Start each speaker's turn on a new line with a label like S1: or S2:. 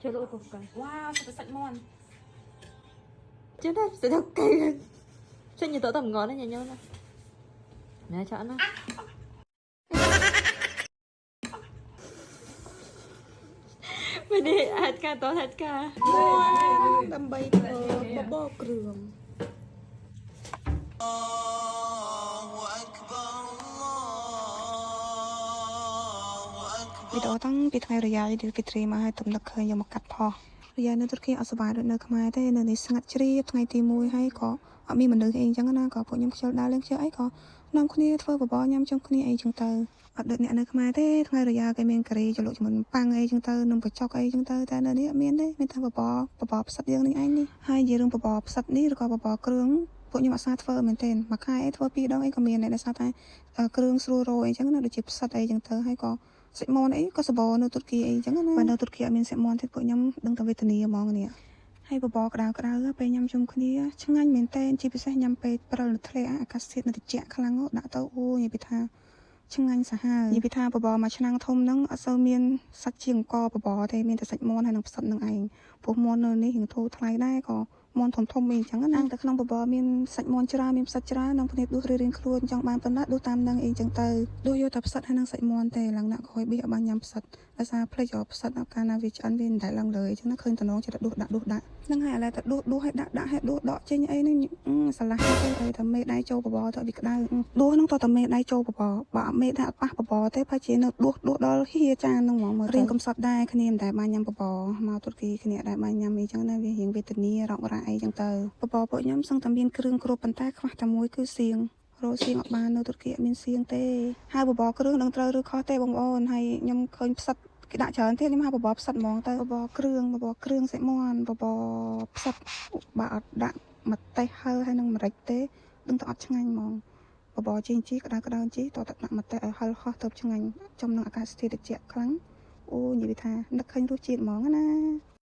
S1: Celok упаковка.
S2: វ៉ាវសុទ្ធតែសាច់មាន់
S1: Chứ nó sẽ đâu cây lên. Sao nhìn tao tầm ngon đó nhà nhau nè. Nè cho nó. មិននេះអាចការតអាចការ
S3: ដើម្បីធ្វើបបរគ្រឿង វីដេអូតាំងពីថ្ងៃរយ៉ាយឬពីត្រីមកឲ្យទំនឹកឃើញយកមកកាត់ផុសរយ៉ានៅទូរគីអត់សប្បាយដូចនៅខ្មែរទេនៅនេះស្ងាត់ជ្រាបថ្ងៃទី1ហើយក៏អត់មានមនុស្សអីអញ្ចឹងណាក៏ពួកខ្ញុំខ្ជិលដើរលេងខ្ជិលអីក៏នាំគ្នាធ្វើបបរញ៉ាំជុំគ្នាអីចឹងទៅអត់ដូចអ្នកនៅខ្មែរទេថ្ងៃរយ៉ាគេមានការីជ្រលក់ជាមួយនំប៉័ងអីចឹងទៅនំបញ្ចុកអីចឹងទៅតែនៅនេះអត់មានទេមានតែបបរបបរផ្សិតយើងនេះឯងនេះហើយនិយាយរឿងបបរផ្សិតនេះឬក៏បបរគ្រឿងពួកខ្ញុំអត់សាធ្វើមែនទេមួយខែអីធ្វើពីរដងអីក៏មានដែរដោយសារតែគ្រឿងស្រួលរោអីចឹងណាដូចជាផ្សិតអីចឹងទៅហើយក៏ សាច់មាន់អីក៏សបនៅទូរគីអីចឹងណាបើនៅទូរគីអត់មានសាច់មាន់ទេពួកខ្ញុំដឹងតែវេទនាហ្មងនេះហើយបបរក្តៅក្តៅពេលញ៉ាំជុំគ្នាឆ្ងាញ់មែនតើជាពិសេសញ៉ាំពេលព្រិលនៅធ្លាក់អាកាសធាតុនៅត្រជាក់ខ្លាំងដាក់ទៅអូនិយាយពីថាឆ្ងាញ់សាហាវនិយាយពីថាបបរមួយឆ្នាំងធំហ្នឹងអត់សូវមានសាច់ជាងកបបរទេមានតែសាច់មាន់ហើយនិងផ្សិតនឹងឯងព្រោះមាន់នៅនេះរៀងធូរថ្លៃដែរក៏មាន់ធំធំអីចឹងណាតែក្នុងបបរមានសាច់មាន់ច្រើនមានផ្សិតច្រើននិងភ្នែកដួសរៀងៗខ្លួនចង់បានប៉ុណ្ណាដួសតាមនឹងអីចឹងទៅដួសយកតែផ្សិតហើយនិងសាច់មាន់ទេឡើងដាក់ក្រោយប៊ីអត់បានញ៉ាំផ្សិតដោយសារភ្លេចយកផ្សិតដល់កាលណាវាឆ្អិនវាមិនដែលឡើងលើអញ្ចឹងណាឃើញតំណងចិត្តដួសដាក់ដួសដាក់ហ្នឹងហើយឥឡូវតែដួសដួសឲ្យដាក់ដាក់ឲ្យដួសដកចេញអីហ្នឹងស្រឡះទៅឲ្យតែមេដៃចូលបបរទៅវាក្តៅដួសហ្នឹងតតែមេដៃចូលបបរបើអត់មេដៃអត់ប៉ះបបរទេប្រហែលជានៅដួសដួសដល់ហៀចានហ្នឹងហ្មងមើលរៀងកំសត់ដែរគ្នាមិនដែលបានញ៉ាំបបរមកទូតគីគ្នាដែលបានញ៉ាំអីចឹងណាវារៀងវេទនារ៉ក់រ៉ាអីចឹងទៅបបរពួកខ្ញុំសឹងតែមានគ្រឿងគ្រប់ប៉ុន្តែខ្វះតែមួយគឺសៀងរកសៀងអត់បាននៅទូតគីអត់មានសៀងទេហើយបបរគ្រឿងនឹងត្រូវឬខុសទេបងប្អូនហើយខ្ញុំឃើញផ្សិតគេដាក់ច្រើនទៀតខ្ញុំហៅបបរផ្សិតហ្មងទៅបបរគ្រឿងបបរគ្រឿងសាច់មាន់បបរផ្សិតបើអត់ដាក់ម្ទេសហឹរហើយនឹងម្រេចទេដឹងតែអត់ឆ្ងាញ់ហ្មងបបរជីជីក្តៅក្តៅជីតតែដាក់ម្ទេសឲ្យហឹរហោះទៅឆ្ងាញ់ចំនឹងអាកាសធាតុត្រជាក់ខ្លាំងអូនិយាយថានឹកឃើញរសជាតិហ្មងណា